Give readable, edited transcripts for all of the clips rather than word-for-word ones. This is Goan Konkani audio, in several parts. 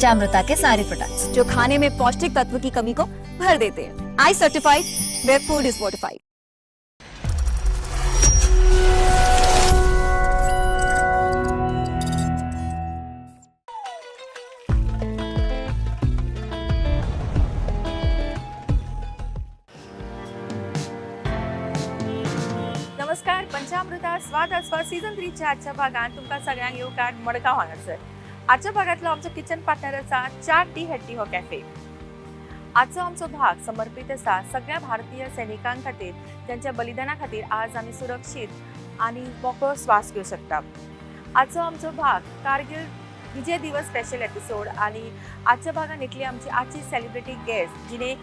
पंचामृता के सारे प्रोडक्ट्स, जो खाने में पौष्टिक तत्व की कमी को भर देते हैं। I certified, where food is fortified. नमस्कार, पंचामृता स्वाद आस्वाद सीझन 3च्या आजच्या भागात तुमकां सगळ्यांक येवकार मडगांव हांगासर. आजच्या भागांतलो आमचो किचन पार्टनर आसा चाट डी हट्टी हो कॅफे. आजचो आमचो भाग समर्पीत आसा सगळ्या भारतीय सैनिकां खातीर, ज्यांच्या बलिदाना खातीर आज आमी सुरक्षीत आनी मोकळो श्वास घेवं शकता. आजचो आमचो भाग कारगिल विजय दिवस स्पेशल एपिसोड आनी आजच्या भागान इतली आमची आजची सेलिब्रिटी गेस्ट, जिणे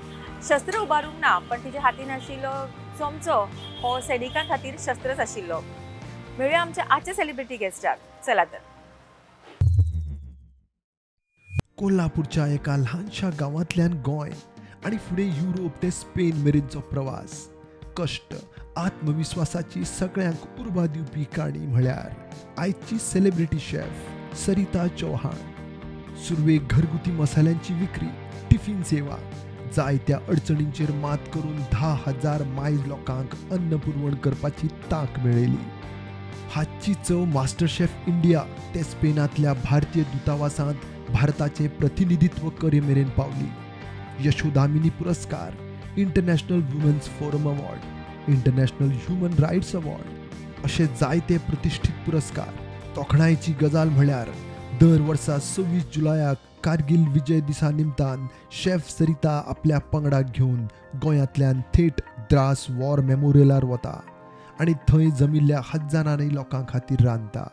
शस्त्र उबारूंक ना पण तिच्या हातीन आशिल्लो चमचो हो सैनिकां खातीर शस्त्रच आशिल्लो. मेळुया आमच्या आजच्या सेलिब्रिटी गेस्टाक. चला तर. कोल्हापूरच्या एका ल्हानशा गांवांतल्यान गोंय आनी फुडें युरोप ते स्पेन मेरेनचो प्रवास, कश्ट, आत्मविस्वासाची सगळ्यांक उर्बा दिवपी काणी म्हळ्यार आयची सेलिब्रिटी शेफ सरिता चौहान. सुरवेक घरगुती मसाल्यांची विक्री, टिफिन सेवा, जायत्या अडचणींचेर मात करून 10,000 मायज लोकांक अन्न पुरवण करपाची तांक मेळयली. हातची चव मास्टर शेफ इंडिया ते स्पेनांतल्या भारतीय दूतावासांत भारताचे प्रतिनिधित्व करे मेरेन पावली. यशोदामिनी पुरस्कार, International Women's Forum Award, International Human Rights Award असे जायते प्रतिष्ठित पुरस्कार. तोखणायेची गजाल म्हळ्यार दर वर्सा 26 जुलयाक कारगिल विजय दिसा निमतान शेफ सरिता आपल्या पंगडाक घेवन गोंयांतल्यान थेट द्रास वॉर मेमोरियलार वता आनी थंय जमिल्ल्या हजारांनी लोकां खातीर रांदता.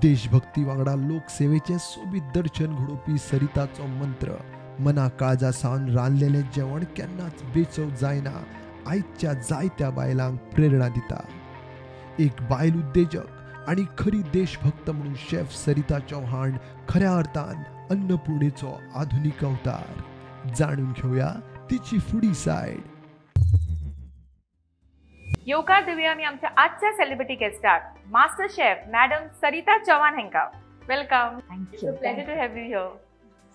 देशभक्ती वांगडा लोकसेवेचें सोबीत दर्शन घडोवपी सरिताचो मंत्र, मना काळजा सावन रांदलेलें जेवण केन्नाच बेचव जायना, आयच्या जायत्या बायलांक प्रेरणा दिता. एक बायल उद्देजक आनी खरी देशभक्त म्हणून शेफ सरिता चौहान खऱ्या अर्थान अन्नपूर्णेचो आधुनीक अवतार. जाणून घेवया तिची फुडी सायड. येवकार दिवया आमी आमच्या आजच्या सेलिब्रिटी गेस्टाक, मास्टर शेफ मॅडम सरिता चव्हाण हांकां. Welcome. Thank it's you. A pleasure to have you here.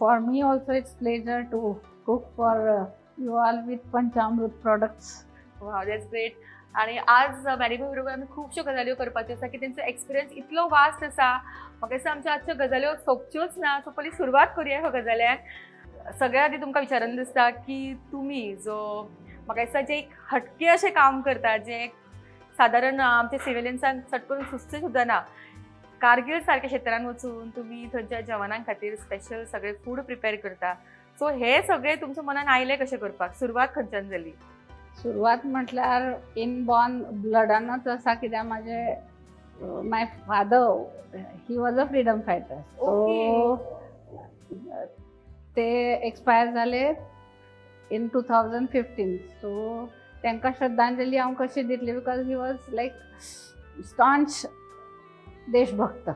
For me also, it's pleasure to cook for you all with Panchamrut products. Wow, that's great. आणि आज मॅडम बरोबर आमी खुबश्यो गजाल्यो करपाच्यो आसा की तेंचो एक्सपिरियन्स इतलो वास्ट आसा. म्हाका दिसता आमच्यो आजच्यो गजाल्यो सोंपच्योच ना. सो पयलीं सुरवात करुया ह्यो गजाल्यांक. सगळ्या आदी तुमकां विचारन दिसता की तुमी जो म्हाका दिसता जे एक हटके अशें काम करता, जें एक सादारण आमच्या सिविलियन्सांक चट करून सुचचें सुद्दां ना, कारगिल सारक्या क्षेत्रान वचून तुमी थंयच्या जवानां खातीर स्पेशल सगळें फूड प्रिपेर करता. सो हे सगळें तुमच्या मनान आयलें कशें करपाक? सुरवात खंयच्यान जाली? सुरवात म्हटल्यार इन बॉर्न ब्लडानच आसा, कित्याक म्हाजे my father, he was a freedom fighter. So ते एक्सपायर जाले इन 2015. सो तांकां श्रद्धांजली हांव कशी दितली, because he was like staunch देशभक्त.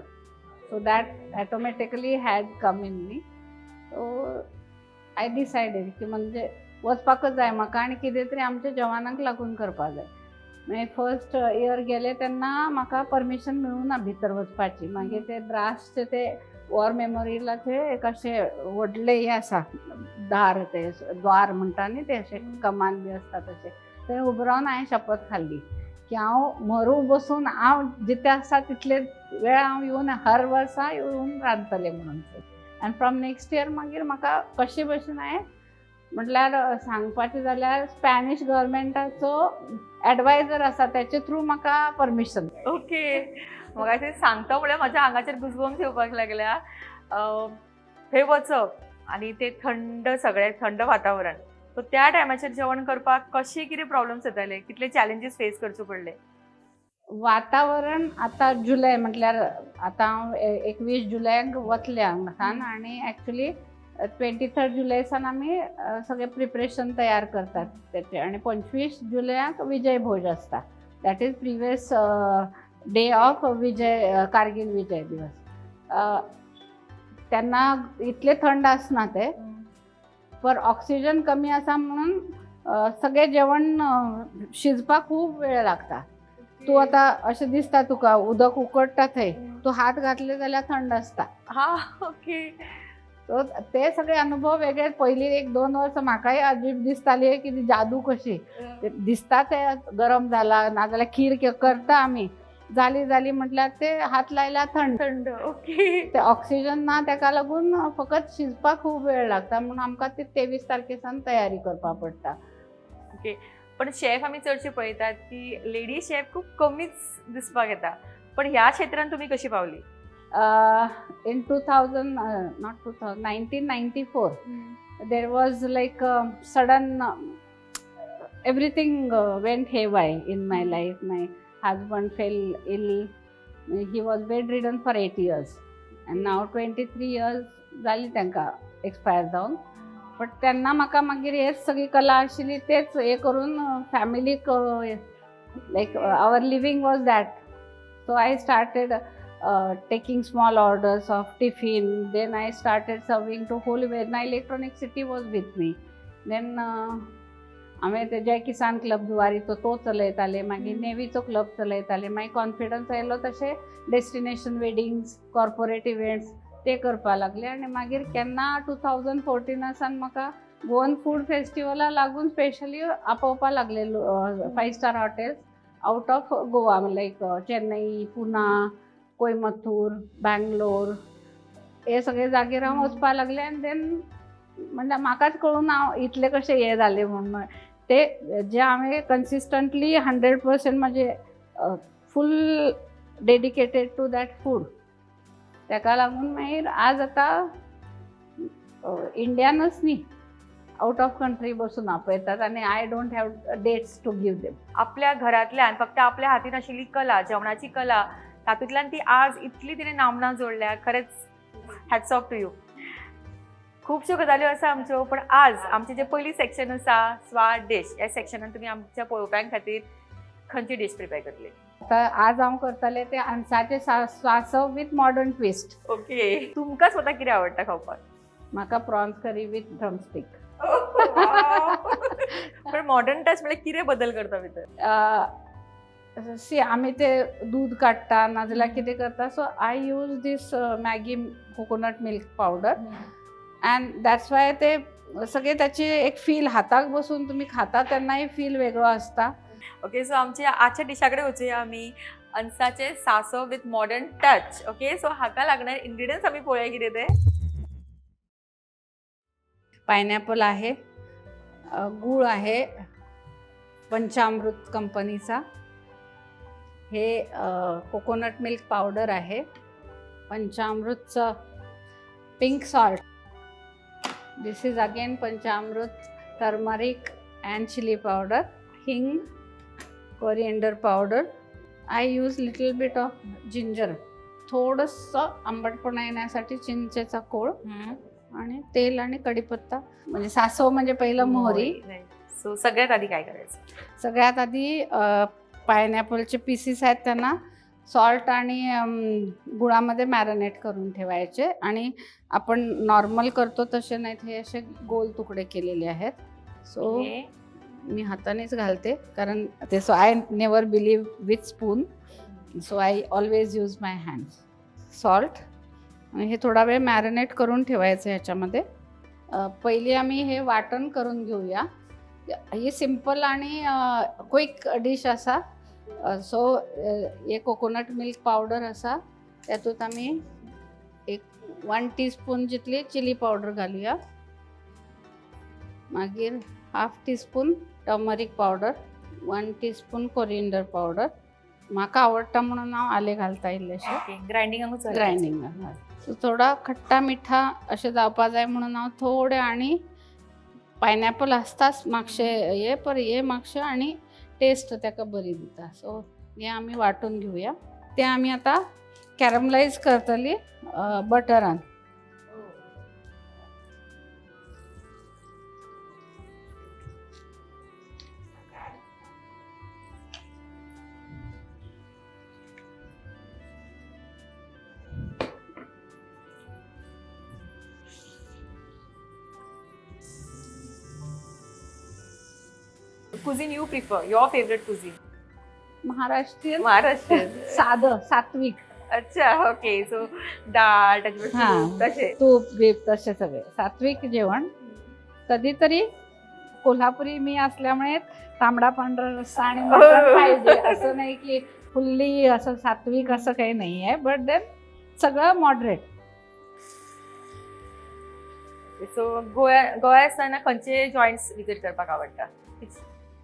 So that automatically had come in me. So I decided की म्हणजे वचपाकच जाय म्हाका आनी कितें तरी आमच्या जवानांक लागून करपा जाय. मागीर फर्स्ट इयर गेले तेन्ना म्हाका परमिशन मेळूं ना भितर वचपाची. मागीर ते द्रासचे ते वॉर मेमोरियलाचे एक अशें व्हडलें हें आसा, दार, ते द्वार म्हणटा न्ही, ते अशें कमान बी आसता तशें, थंय उबो रावन हांवें शपथ खाल्ली की हांव मरूं बसून हांव जितें आसा तितले वेळ हांव येवन हर वर्सा येवन रांदतलें म्हणून. आनी फ्रॉम नेक्स्ट इयर मागीर म्हाका कशे भशेन हांवें म्हटल्यार सांगपाचें जाल्यार स्पॅनिश गव्हर्मेंटाचो एडवायजर आसा, तेचे थ्रू म्हाका परमिशन. ओके, म्हाका ते सांगता म्हळ्यार म्हाज्या आंगाचेर गुजबम्स येवपाक लागल्या. थंय वचप आनी ते थंड, सगळें थंड वातावरण, सो त्या टायमाचेर जेवण करपाक कशें कितें प्रॉब्लम्स येताले? कितले चॅलेंजीस फेस करचे पडले? वातावरण आतां जुलय म्हटल्यार आतां हांव 21 जुलयाक वतलें हांगासान आनी एक्चुली 23 जुलय सान आमी सगळें प्रिपरेशन तयार करतात तेचें आनी 25 जुलयाक विजय भोज आसता, that is previous day of Vijay Kargil Vijay Diwas. तेन्ना इतलें थंड आसना तें, पर ऑक्सिजन कमी आसा म्हणून सगळें जेवण शिजपाक खूब वेळ लागता. तूं आतां अशें दिसता तुका उदक उकडटा थंय, तूं हात घातले जाल्यार थंड आसता. हा, ओके. सो ते सगळे अनुभव वेगळे. पयलीं एक दोन वर्सां म्हाकाय अजीब दिसताली की ती जादू कशी ते दिसता, ते गरम जाला नाजाल्यार खीर करता आमी, जाली जाली म्हटल्यार ते हात लायल्यार थंड. थंड, ओके. ते ऑक्सिजन ना, तेका लागून फकत शिजपाक खूब वेळ लागता, म्हणून आमकां ती 23 तारखे सावन तयारी करपाक पडटा. ओके, पण शेफ आमी चडशे पळयतात की लेडी शेफ खूब कमीच दिसपाक येता, पण ह्या क्षेत्रान तुमी कशी पावली? In 2000, not 2000, 1994, there was like sudden everything went haywire in my life. My husband fell ill. He was bedridden for 8 years and now 23 years जाली तांकां एक्सपायर जावन. बट तेन्ना म्हाका मागीर हेच सगळी कला आशिल्ली, तेच हे करून फॅमिलीक, like our living was that. So I started taking small orders of tiffin. Then I started serving to whole Verna Electronic City was with me. Then हांवें ते जय किसान क्लब जुवारीचो तो चलयताले, मागीर नेवीचो क्लब चलयताले. मागीर कॉन्फिडन्स आयलो तशें डेस्टिनेशन वेडिंग्स, कॉर्पोरेट इव्हेंट्स ते करपाक लागले. आनी मागीर केन्ना 2014 सावन म्हाका गोवन फूड फेस्टिवला लागून स्पेशली आपोवपा लागले five star hotels out of Goa, like Chennai, Pune, Coimbatore, Bangalore, हे सगळे जागेर हांव वचपाक लागलें. आनी देन म्हणल्यार म्हाकाच कळून हांव इतलें कशें हें जालें म्हूण, ते जे हांवें कन्सिस्टंटली 100% म्हाजे full dedicated to that food, तेका लागून मागीर आज आतां इंडियानच न्ही, आउट ऑफ कंट्री बसून आपयतात आनी I don't have dates to give them. आपल्या घरांतल्यान फक्त आपल्या हातीन आशिल्ली कला, जेवणाची कला, तातूंतल्यान ती आज इतली तिणें नामना जोडल्या. खरेंच हॅट्स ऑफ टू you. खुबश्यो गजाल्यो आसा आमच्यो, पण आज आमचें जें पयलीं सेक्शन आसा स्वाद डीश, ह्या सेक्शनान तुमी आमच्या पळोवप्यां खातीर खंयची डीश प्रिपेर करतली? आतां आज हांव करतलें तें अनसाचें सांसव विथ मॉडर्न ट्विस्ट. ओके, तुमकां स्वता कितें आवडटा खावपाक? म्हाका प्रॉन्स करी विथ ड्रमस्टीक. पण मॉडर्न टच म्हळ्यार कितें बदल करता भितर? सी, आमी ते दूद काडटा नाजाल्यार कितें करता, so I use this Maggi coconut milk powder and that's why ते सगळे त्याची एक फील हाताक बसून तुम्ही खाता तेन्नाय फील वेगळो आसता. ओके, सो आमच्या आजच्या डिशा कडेन वचुया आमी, अनसाचे सांसव with modern touch. Okay, so हाका लागणार इन्ग्रिडियंट्स आमी पळोवया कितें ते. पायनॅपल आहे, गूळ आहे पंचामृत कंपनीचा, हे कोकोनट मिल्क पावडर आहे, पंचामृतचं pink salt, this is again Panchamrit turmeric and chilli powder, हिंग, coriander powder. I use little bit of ginger, थोडंसं आंबटपणा येण्यासाठी चिंचेचा कोळ आणि तेल आणि कढीपत्ता. म्हणजे सासव म्हणजे पहिलं मोहरी. सो सगळ्यात आधी काय करायचं? सगळ्यात आधी पायनॅपलचे पीसेस आहेत त्यांना सॉल्ट आणि गुळामध्ये मॅरिनेट करून ठेवायचे आणि आपण नॉर्मल करतो तसे नाहीत, हे असे गोल तुकडे केलेले आहेत. सो मी हातानेच घालते कारण ते, so I never believe with spoon, so I always use my hands. Salt आणि हे थोडा वेळ मॅरिनेट करून ठेवायचं ह्याच्यामध्ये. पहिली आम्ही हे वाटण करून घेऊया. ही सिंपल आणि क्विक डिश आसा. सो हे कोकोनट मिल्क पावडर आसा, त्यातून आम्ही एक 1 टीस्पून जितली चिली पावडर घालूया, मागीर half teaspoon turmeric powder, 1 teaspoon coriander powder. म्हाका आवडटा म्हणून हांव आलें घालता इल्लेशें. ग्रायंडिंगाकूच? ग्रायंडींग. सो थोडा खट्टा मिठा अशें जावपा जाय म्हणून हांव थोडें, आनी पायनॅपल आसताच मातशें हे पर हे मातशें आनी टेस्ट ताका बरी दिता. सो हें आमी वांटून घेवया. तें आमी आतां कॅरमलायज करतली बटरान. Cuisine you prefer, your favourite cuisine? Maharashtrian. Maharashtrian. साधं सात्विक. अच्छा, ओके. सो डाळ त्याच्यावर हा. तूप, तशे. तूप बीप तसे सगळे सात्विक जेवण. कधीतरी कोल्हापुरी मी असल्यामुळे तांबडा पांढरा रस्सा आणि मटण पाहिजे असं नाही की फुल्ली असं सात्विक असं काही नाही आहे, बट then सगळं मॉडरेट. सो गोव्या गोव्या आसतना खंयचे जॉयंट्स विजीट करपाक आवडटा?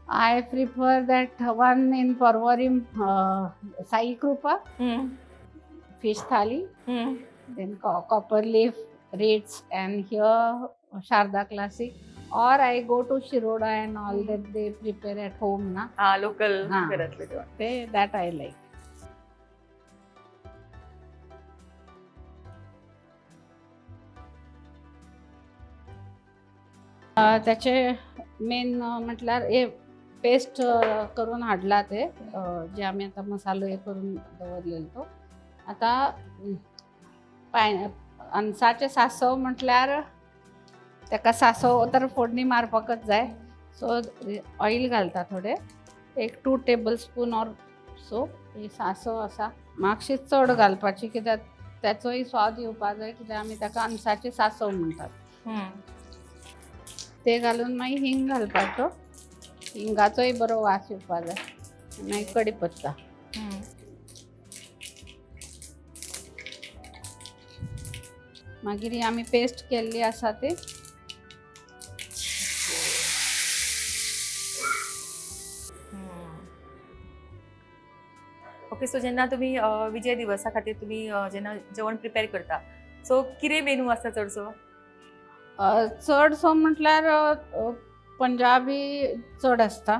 I prefer that one in Porvorim, Sai Krupa fish thali, then Copper Leaf, Ritz, and here Sharda Classic, or I go to Shiroda and all that they prepare at home ना. हा, लोकल हा. घरातले जेवण. ते that I like. त्याचे मेन म्हटल्यार हे पेस्ट करून हाडला ते जे आमी आतां मसालो हे करून दवरलेलो तो आतां पाय अनसाचें सांसव म्हटल्यार ताका सांसव तर फोडणी मारपाकच जाय. सो ऑयल घालता थोडें, एक 2 टेबल स्पून ऑर सो. ही सांसव आसा मातशी चड घालपाची कित्याक त्याचोय स्वाद येवपा जाय, कित्याक आमी ताका अनसाचें सांसव म्हणटात. ते घालून मागीर हिंग घालपाचो, हिंगाचोय बरो वास येवपा जाय. मागीर कडी पत्ता. मागीर ही आमी पेस्ट केल्ली आसा ती. ओके, सो जेन्ना तुमी विजय दिवसा खातीर तुमी जेन्ना जेवण प्रिपेर करता, सो कितें मेनू आसता चडसो? चडसो म्हटल्यार पंजाबी चड आसता,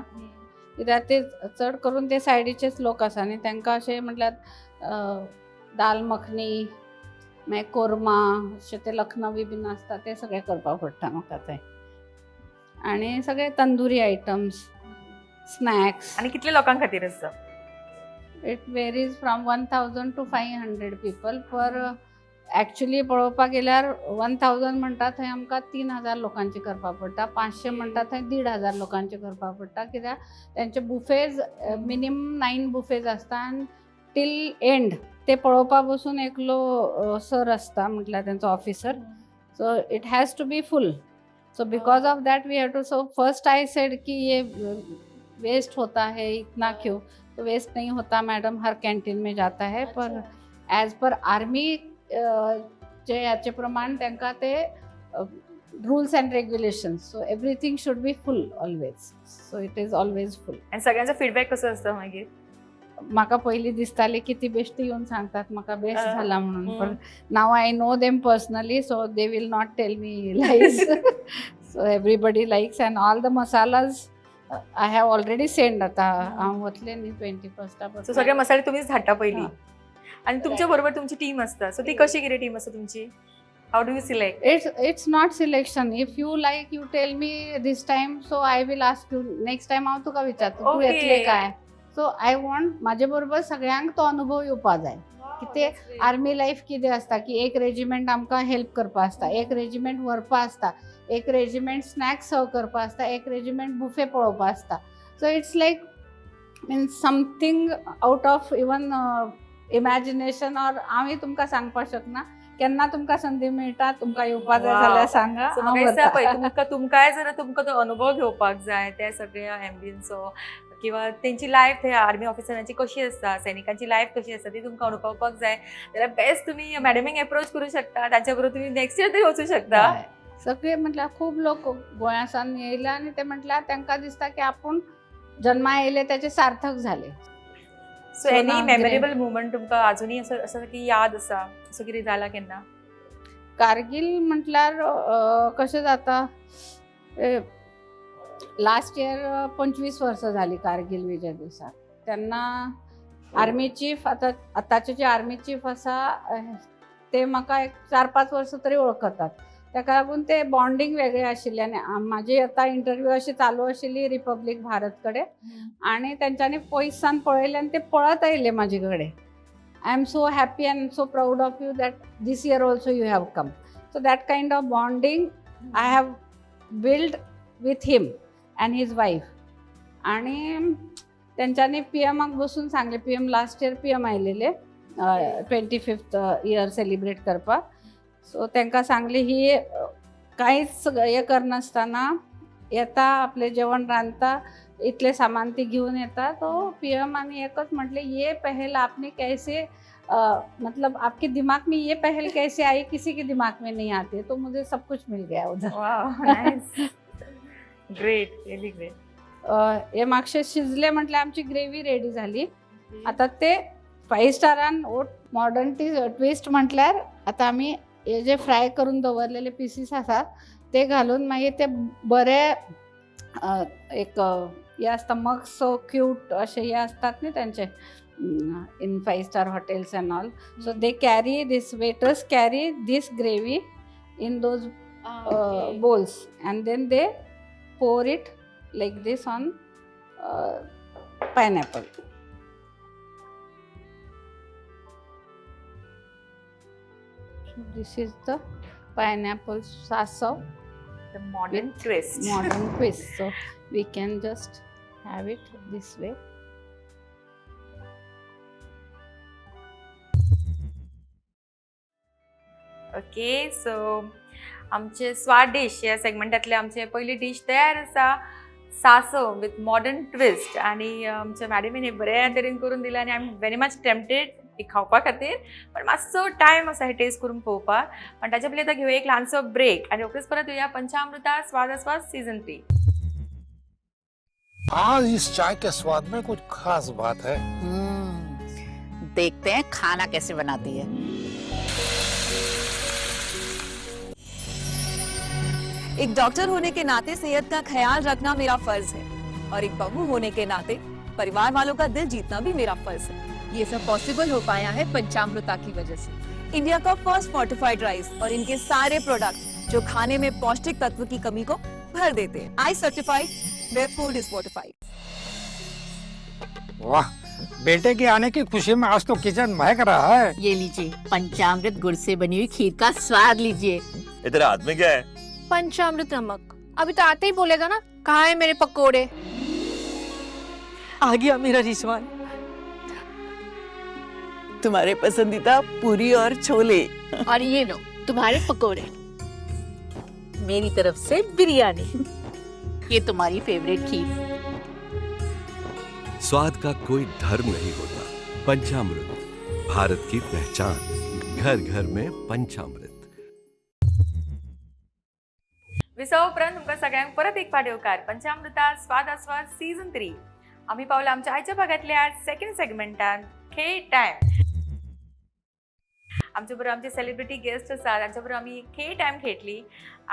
कित्याक ते चड करून ते सायडीचेच लोक आसा न्ही, तांकां अशें म्हटल्यार दाल मखनी, मागीर कोरमा, अशें ते लखनवी बीन आसता ते सगळें करपाक पडटा म्हाका थंय. आनी सगळे तंदुरी आयटम्स, स्नॅक्स. आनी कितले लोकां खातीर आसता? It varies from 1000 to 500 people per. Actually पळोवपाक गेल्यार 1000 म्हणटा थंय आमकां 3000 लोकांचे करपाक पडटा, 500 म्हणटा थंय 1500 लोकांचे करपाक पडटा, कित्याक तेंचे बुफेज मिनिमम 9 बुफेज आसता आनी टील एंड ते पळोवपा बसून एकलो सर आसता, म्हटल्यार तेंचो officer. So it has to be full. So because of that we have to, so first I said कि ये वेस्ट होता है इतना क्यों? तो वेस्ट नहीं होता मैडम, हर कैंटीन में जाता है, पर ॲज पर आर्मी जे ह्याचे प्रमाण तांकां ते rules and regulations, so everything should be full always, so it is always full. आनी सगळ्यांचो फिडबॅक कसो आसता मागीर? म्हाका पयलीं दिसतालें की ती बेश्टी येवन सांगतात म्हाका बेस्ट जाला म्हणून, पण now I know them personally, so they will not tell me lies. So everybody likes, and all the masalas I have already send. आतां हांव वतलें न्ही 21st. सो सगळे मसाले तुमीच धाडटा पयलीं? हा. आनी तुमच्या बरोबर तुमची टीम आसता, सो ती कशी कितें टीम आसता तुमची? How do you select? It's not selection. If you like, you tell me this time, so I will ask you next time. हांव तुका विचारता तूं येतलें काय. सो I want म्हाजे बरोबर सगळ्यांक तो अनुभव येवपा जाय की ते आर्मी लायफ कितें आसता, की एक रेजिमेंट आमकां हेल्प करपा आसता, एक रेजिमेंट व्हरपा आसता, एक रेजिमेंट स्नॅक्स सर्व करपा आसता, एक रेजिमेंट बुफे पळोवपा आसता. So it's like means something out of even imagination or हांवूय तुमकां सांगपाक शकना. केन्ना तुमकां संदी मेळटा, तुमकां येवपा जाय जाल्यार सांगा, सो हांव म्हाका दिसता पळय व्हरता. तुमकांय जर तुमकां तो अनुभव घेवपाक जाय त्या सगळ्या एम्बियन्सचो किंवा तेंची लायफ थंय आर्मी ऑफिसरांची कशी आसता, सैनिकांची लायफ कशी आसता ती तुमकां अनुभवपाक जाय जाल्यार बेस्ट तुमी मॅडमीक एप्रोच करूं शकता. तांच्या बरोबर तुमी नेक्स्ट इयर तरी वचूं शकता. हय. सगळे म्हटल्यार खूब लोक गोंया सावन येयले आनी ते म्हटल्यार तांकां दिसता की आपूण जन्मा येयले त्याचे सार्थक झाले. So So any now memorable moment तुमकां अजुनूय असो असो की याद आसा, असो कितें जाला केन्ना? कारगिल म्हटल्यार कशें जाता, लास्ट इयर 25 वर्सां झाली कारगिल विजय दिवसाक. तेन्ना आर्मी चीफ, आतां आतांचे जे आर्मी चीफ आसा ते म्हाका एक 4-5 वर्सां तरी वळखतात. ताका लागून ते बॉन्डिंग वेगळें आशिल्लें. आनी म्हाजी आतां इंटरव्यू अशी चालू आशिल्ली रिपब्लीक भारत कडेन आनी तेंच्यांनी पयसान पळयलें आनी ते पळत आयले म्हाजे कडेन. I am so happy and so proud of you that this year also you have come. So that kind of bonding I have build with him and his wife. आणि तेंच्यांनी पी एमाक बसून सांगलें, P M last year P M आयलेले. 25th year celebrate करपाक. सो तांकां सांगली ही कांयच हें करनासतना येता, आपलें जेवण रांदता, इतलें सामान ती घेवन येता. तो पीएम आनी एकच म्हटलें, ये पहल आपने कैसे मतलब आपके दिमाग में ये पहल कैसे आई, किसी के दिमाग में नहीं आती. तो मुझे सब कुछ मिल गया उधर. Nice, great, really great. हे मातशे शिजले म्हटल्यार आमची ग्रेवी रेडी झाली. आता ते फायव्ह स्टारान ओट मॉडर्न टी ट्विस्ट म्हटल्यार आता आमी हे जे फ्राय करून दवरलेले पिसीस आसा ते घालून मागीर ते बरे एक हे आसता मग सो क्यूट अशे हे असतात न्ही त्यांचे in five star hotels and all, so they carry this, waiters carry this gravy in those bowls and then they pour it like this on pineapple. So this is the pineapple sasav The modern with twist. Modern twist. So we can just have it this way. Okay, so आमचे स्वाद डिश या सेगमेंटातले आमचे पयली डिश तयार आसा, सासव विथ मॉडर्न ट्विस्ट. आनी आमच्या मॅडमीन हे बऱ्या तरेन करून दिलें आनी I am very much tempted खावपा खातीर, पण मातसो टायम आसा हे टेस्ट करून पळोवपाक. पण ताच्या पयलीं आतां घेवया एक ल्हानसो ब्रेक आनी रोखडीच परत येवया पंचामृता स्वाद आस्वाद सीझन 3. आज इस चाय के स्वाद में कुछ खास बात है. देखते हैं खाना कैसे बनाती है. एक डॉक्टर होने के नाते सेहत का ख्याल रखना मेरा फर्ज है और एक बहू होने के नाते परिवार वालों का दिल जीतना भी मेरा फर्ज है. ये सब पॉसिबल हो पाया है पंचामृता की वजह से. इंडिया का फर्स्ट फोर्टिफाइड राइस और इनके सारे प्रोडक्ट जो खाने में पौष्टिक तत्व की कमी को भर देते हैं. I certified where food is fortified. वाह, बेटे के आने की खुशी में आज तो किचन महक रहा है. ये लीजिए, पंचामृत गुड़ से बनी हुई खीर का स्वाद लीजिए. ये तेरे हाथ में क्या है? पंचामृत नमक. अभी तो आते ही बोलेगा ना, कहाँ है मेरे पकोड़े. आ गया मेरा रिजवान, तुम्हारे पसंदीदा पूरी और छोले. और ये लो तुम्हारे पकोड़े. मेरी तरफ से बिरयानी. ये तुम्हारी फेवरेट खीर. स्वाद का कोई धर्म नहीं होता. पंचामृत, भारत की पहचान. घर घर में पंचामृत. विसव उपरांत तुमकां सगळ्यांक परत एक फावट येवकार पंचामृता स्वाद आस्वाद सीझन 3. आमी पावला आमच्या आयच्या भागांतल्या सेकंड सेगमेंटान, खेळ टायम. आमचे बरोबर आमचे सेलिब्रिटी गेस्ट आसा, तांच्या बरोबर आमी खेळ टायम खेळटली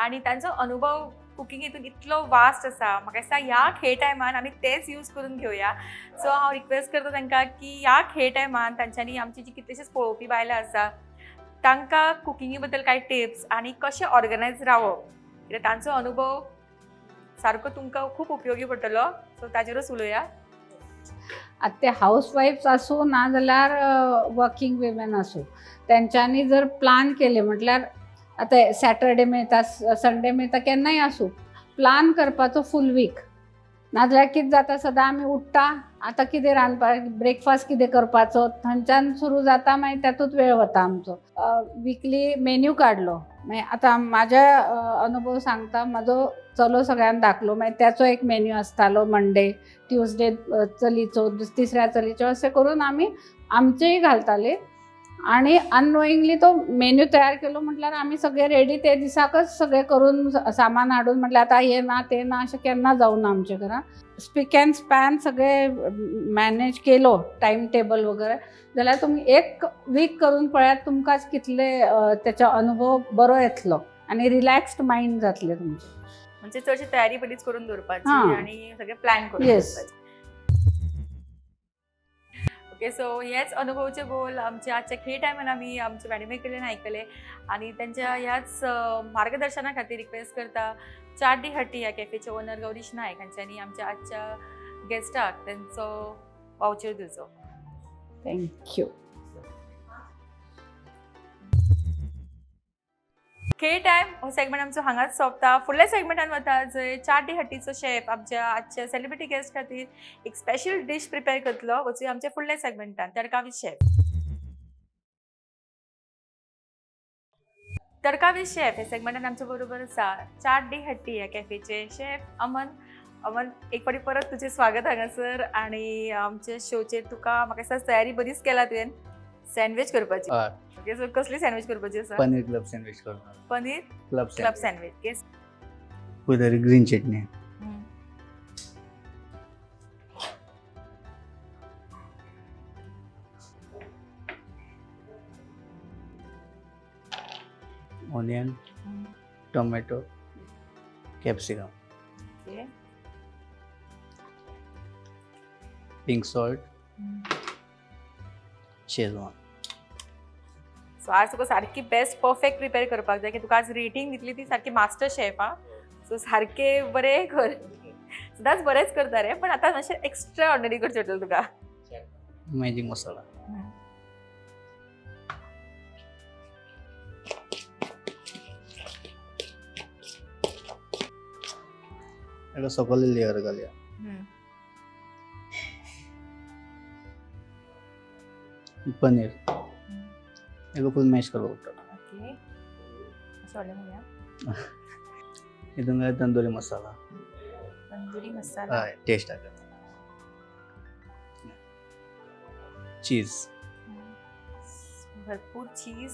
आनी तांचो अनुभव कुकींग हितून इतलो वास्ट आसा, म्हाका दिसता ह्या खेळ टायमान आमी तेच यूज करून घेवया. सो हांव रिक्वेस्ट करता तांकां की ह्या खेळ टायमान तांच्यांनी आमची जी कितलीशीच पळोवपी बायलां आसा तांकां कुकिंगे बद्दल कांय टिप्स आनी कशें ऑर्गनायज रावप, कित्याक तांचो अनुभव सारको तुमकां खूब उपयोगी पडटलो. सो ताजेरूच उलोवया. आतां ते हाऊस वाईफ्स आसूं ना जाल्यार वर्किंग विमेन आसूं, तेंच्यांनी जर प्लान केले म्हटल्यार आतां सॅटरडे मेळटा, संडे मेळटा, केन्नाय आसूं, प्लान करपाचो फूल वीक. नाजाल्यार कितें जाता, सदां आमी उठ्ठा, आतां कितें रांदपाक, ब्रेकफास्ट कितें करपाचो, थंयच्यान सुरू जाता, मागीर तातूंत वेळ वता आमचो. विकली मेन्यू काडलो, मागीर आतां म्हाज्या अनुभव सांगता, म्हाजो चलो सगळ्यान धाकलो, मागीर त्याचो एक मेन्यू आसतालो मंडे, ट्युजडे चलीचो, तिसऱ्या चलीचो, अशें करून आमी आमचेय घालताले. आणि अननोईंगली तो मेन्यू तयार केलो म्हटल्यार आमी सगळे रेडी ते दिसाकच सगळे करून सामान हाडून, म्हटल्यार आतां हें ना तें ना अशें केन्ना जावना आमच्या घरान. स्पीक अँड स्पॅन सगळे मॅनेज केलो, टायम टेबल वगैरे, जाल्यार तुमी एक वीक करून पळयात, तुमकांच कितले तेचो अनुभव बरो येतलो आनी रिलॅक्स्ड मायंड जातलें तुमचें. म्हणजे चडशी तयारी पयलींच करून दवरपाची आनी सगळें प्लॅन करून दवरपाचें. ओके, सो हेच अनुभवचे बोल आमच्या आजच्या खेळ टायमान आमी आमच्या मॅडमी कडल्यान आयकले आनी तेंच्या ह्याच मार्गदर्शना खातीर रिक्वेस्ट करता चार डी हट्टी ह्या कॅफेचे ओनर गौरीश नायक हांच्यांनी आमच्या आजच्या गेस्टाक तेंचो वावचर दिवचो. Thank you. खेळ टायम हो सेगमेंट आमचो हांगाच सोंपता. फुडल्या सेगमेंटान वता जंय चार डी हट्टीचो शेफ आमच्या आजच्या सेलिब्रिटी गेस्ट खातीर एक स्पेशल डीश प्रिपेर करतलो. वचूया आमच्या फुडल्या सेगमेंटान, तडका with chef. Tadka with chef हे सेगमेंटान आमच्या बरोबर आसा चाट डी हट्टी ह्या कॅफेचे शेफ अमन. अमन, एक फावटी परत तुजें स्वागत हांगासर आनी आमच्या शोचेर तुका म्हाका दिसता तयारी बरीच केला तुवें सँडवीच करपाची. हय. ओके, सो कसली सँडवीच करपाची आसा? पनीर क्लब सँडवीच करणार. Paneer club. Club sandwich, yes. With green chutney, onion, tomato, capsicum, okay, pink salt, Schezwan. So आज तुका सारकी बेस्ट परफेक्ट प्रिपेर करपाक जाय की तुका आज रेटींग दितली ती सारकी मास्टर शेफ. आं, सो सारकें बरें कर, सदांच बरेंच करता रे, पण आतां मातशें एक्स्ट्रा ऑर्डिनरी करचें पडटलें तुका. मॅजिक मसाला. एका सकयल लेयर घालया. पनीर एका फूल मॅश करपाक पडटा. ओके, अशें व्हडलें म्हणया. हितून घालया तंदुरी मसाला. तंदुरी मसाला. हय, टेस्टाक चीज. भरपूर चीज.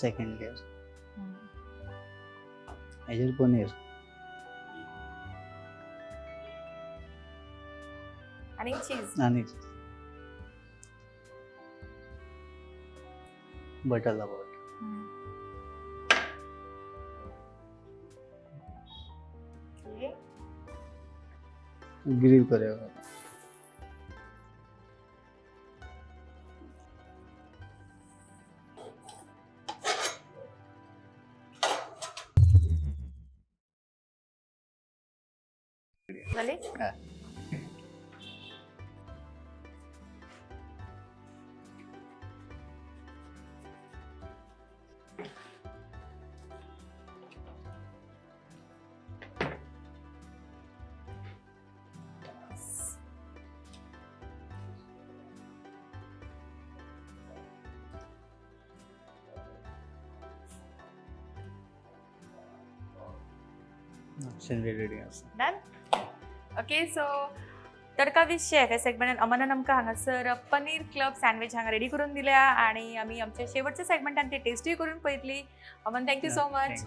सेकंड लेयर, हेजेर पनीर. आनी चीज. आनी बटर लावप. ओके. ग्रिल करया. जाली. हय. सँडवीच रेडी आसा. Done. Okay, so tadka with chef ह्या सेगमेंटान अमनान आमकां हांगासर पनीर क्लब सँडवीच हांगा रेडी करून दिल्या आनी आमी आमच्या शेवटच्या सेगमेंटान ती टेस्टूय करून पळयतली. अमन, thank you so much.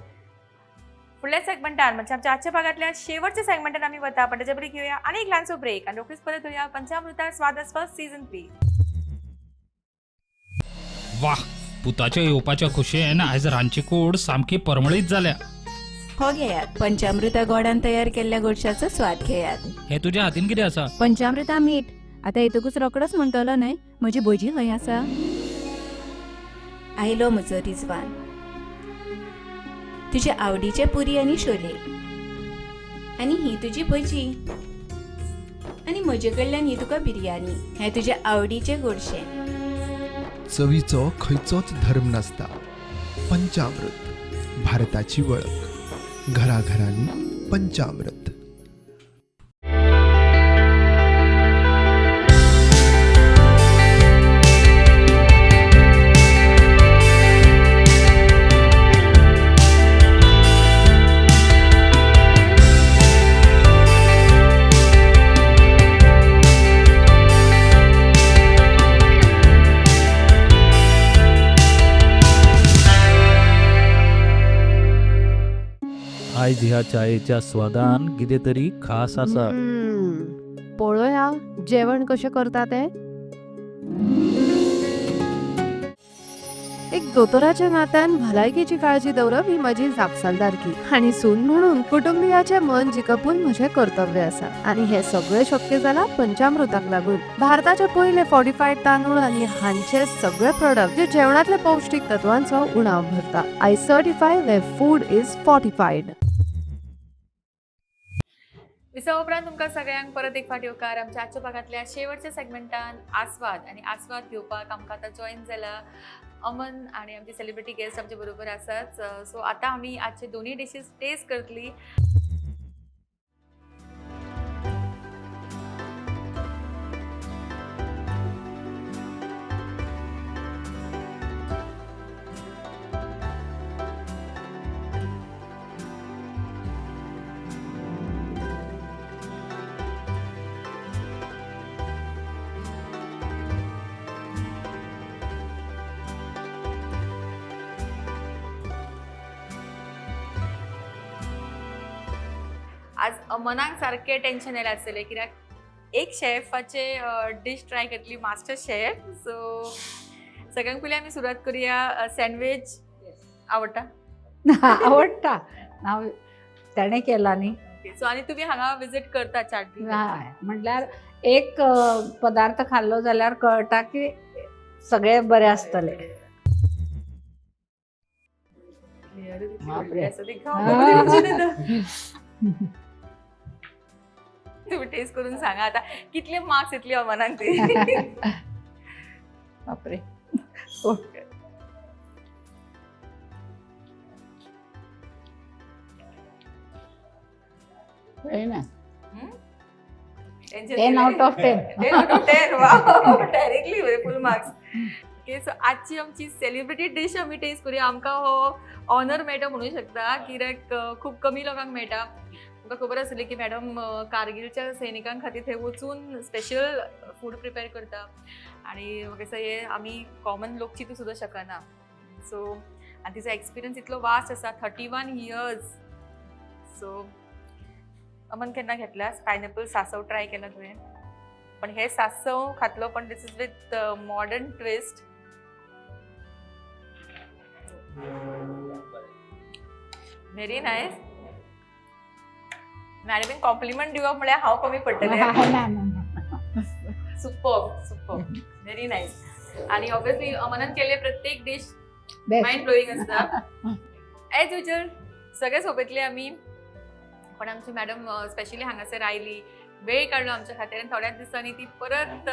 फुडल्या सेगमेंटान म्हणजे आमच्या आजच्या भागातल्या शेवटच्या सेगमेंटान आमी वता, पण त्याच्या पयलीं घेवया आनी एक ल्हानसो ब्रेक आनी रोखडीच परत येवया पंचामृता स्वाद आस्वाद सीझन 3. वाह, पुताच्या येवपाच्या खुशयेन आयज रांदची कूड सामकी परमळीत जाल्या. हो घेयात, पंचामृता गोडान तयार केल्ल्या गोडशाचो स्वाद घेयात. हे तुज्या हातीन कितें आसा? पंचामृता मीठ. आता येतकूच रोकडोच म्हणटलो न्हय म्हजी भजी खंय आसा. आयलो म्हजो रिजवान, तुजे आवडीचे पुरी आनी शोले, आनी ही तुजी भजी, आनी म्हजे कडल्यान ही तुका बिरयानी. हें तुजे आवडीचें गोडशें. चवीचो खंयचोच धर्म नासता. पंचामृत, भारताची वळख. घराघरांनी पंचामृत. आयज ह्या चायेच्या स्वादान कितें तरी खास आसा. पळोवया जेवण कशें करता तें. एक दोतोराच्या नात्यान भलायकेची काळजी दवरप ही म्हजी जापसालदारकी आनी सून म्हणून कुटुंबियाचें मन जिखपून म्हजें कर्तव्य आसा आनी हें सगळें शक्य जालां पंचामृताक लागून. भारताचे पयले फॉर्टिफायड तांदूळ आनी हांचे सगळे प्रोडक्ट जे जेवणातले पौष्टीक तत्वांचो उणाव भरता. I certify where food is fortified. विसवा उपरांत तुमकां सगळ्यांक परत एक फावट येवकार आमच्या आजच्या भागांतल्या शेवटच्या सेगमेंटान आस्वाद, आनी आस्वाद घेवपाक आमकां आतां जॉयन जाला अमन आनी आमचे सेलिब्रिटी गेस्ट आमचे बरोबर आसात. सो आतां आमी आजचे दोनूय डिशीज टेस्ट करतली. आज मनाक सारकें टेन्शन आयलें आसतलें कित्याक एक शेफाचे डिश ट्राय करतली, मास्टर शेफ. सो सगळ्यांत पयलीं आमी सुरवात करुया. सँडवीच आवडटा? आवडटा. हांव ताणें केला न्ही. सो आनी तुमी हांगा विजीट करता चाट बी? हय, म्हटल्यार एक पदार्थ खाल्लो जाल्यार कळटा की सगळे बरे आसतले. बापरे. तुम्ही टेस्ट करून सांगा आता कितले मार्क्स येतले अमनान ते. बापरे. Very nice. 10 out of 10. 10 out of 10. Wow, directly full marks. Okay, so आजची आमची सेलिब्रिटी डिश आमी टेस्ट करूया. आमकां हो ऑनर मेळटा म्हणू शकता कित्याक खूब कमी लोकांक मेळटा. तुमकां खबर आसली की मॅडम कारगिलच्या सैनिकां खातीर थंय वचून स्पेशल फूड प्रिपेर करता आनी म्हाका दिसता हे आमी कॉमन लोक चिंतू सुद्दां शकना. सो आनी तिचो एक्सपिरियन्स इतलो वास्ट आसा, 31 इयर्स. सो अमन केन्ना घेतल्या पायनएपल सांसव ट्राय केला तुवें? पण हे सांसव खातलो, पण this is with modern twist. Very nice. मॅडमीन compliment दिवप म्हळ्यार हांव कमी पडटलें. Super super, very nice. आनी ऑब्वियसली अमनान केल्ले प्रत्येक डिश मायंड ब्लोईंग आसता. एज युजल सगळे सोंपयतले आमी, पण आमची मॅडम स्पेशली हांगासर आयली, वेळ काडलो आमच्या खातीर आनी थोड्याच दिसांनी ती परत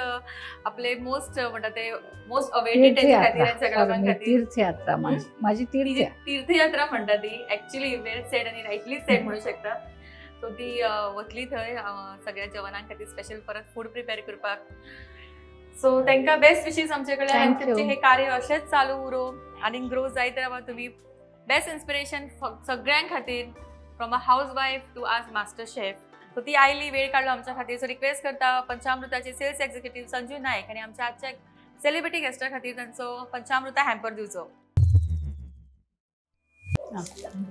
आपले मोस्ट म्हणटा ते मोस्ट अवेटेड तेंच्या खातीर आनी सगळ्या लोकां खातीर तीर्थयात्रा, माझी तीर्थयात्रा म्हणटा ती. एक्चुअली वेल सेड आनी रायटली सेड म्हणू शकता. सो ती वतली थंय सगळ्या जवानां खातीर स्पेशल परत फूड प्रिपेर करपाक. सो तांकां बेस्ट विशीस आमचे कडल्यान. तुमचें हें कार्य अशेंच चालू उरो आनी ग्रो जायत रावा. तुमी बेस्ट इन्स्पिरेशन सगळ्यां खातीर, from a housewife to as master chef. So ती आयली, वेळ काडलो आमच्या खातीर. सो रिक्वेस्ट करता पंचामृताचे सेल्स एक्झिक्युटीव संजू नायक आनी आमच्या आजच्या सेलिब्रिटी गेस्टा खातीर तांचो पंचामृता हॅम्पर दिवचो.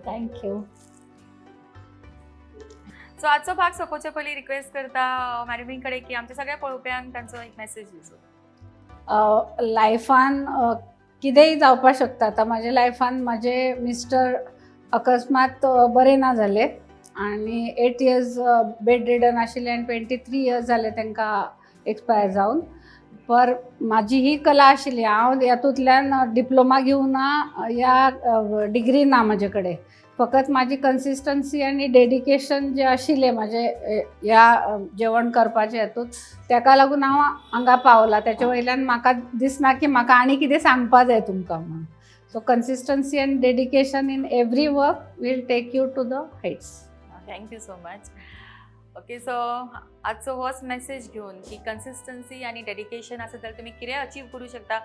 Thank you. सो आजचो भाग सोंपोवचे पयलीं रिक्वेस्ट करता मॅडमी कडेन की आमच्या सगळ्या पळोवप्यांक तांचो एक मेसेज दिवचो. लायफान कितेंय जावपाक शकता. आतां म्हाज्या लायफान म्हाजे मिस्टर अकस्मात बरे ना जाले आनी 8 इयर्स बेड रिडन आशिल्ले आनी 23 इयर्स जाले तांकां एक्सपायर जावन. पर म्हाजी ही कला आशिल्ली, हांव हातूंतल्यान डिप्लोमा घेवना या डिग्री ना म्हाजे कडेन, फकत म्हाजी कन्सिस्टन्सी आनी डेडिकेशन जें आशिल्लें म्हाजें ह्या जेवण करपाचें हातूंत, ताका लागून हांव हांगा पावलां. तेचे वयल्यान म्हाका दिसना की म्हाका आनी कितें सांगपा जाय तुमकां म्हणून. So consistency and dedication in every work will take you to the heights. Thank you so much. Okay, so आजचो होच मेसेज घेवन की कन्सिस्टन्सी आनी डेडिकेशन आसा जाल्यार तुमी कितें अचीव करूं शकता,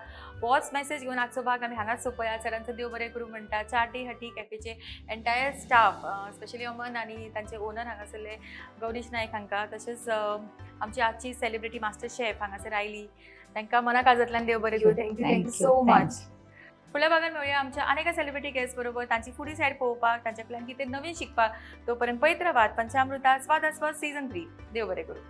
होच मेसेज घेवन आजचो भाग आमी हांगाच सोंपया. सरांचो देव बरें करूं म्हणटा. चाट डी हटी कॅफेचे एंटायर स्टाफ, स्पेशली अमन आनी तांचे ओनर हांगासरले गौरीश नायक हांकां, तशेंच आमची आजची सेलिब्रिटी मास्टर शेफ हांगासर आयली, तांकां मना काळजांतल्यान देव बरें करूं. Thank you, thank you so much. फुडल्या भागान मेळुया आमच्या अनेक सेलिब्रिटी गेस्ट बरोबर, तांची फुडी सायड पळोवपाक, तांच्या कडल्यान कितें नवीन शिकपाक. तो पर्यंत पळयत रावात पंचामृता स्वाद आस्वाद सीजन 3. देव बरें करूं.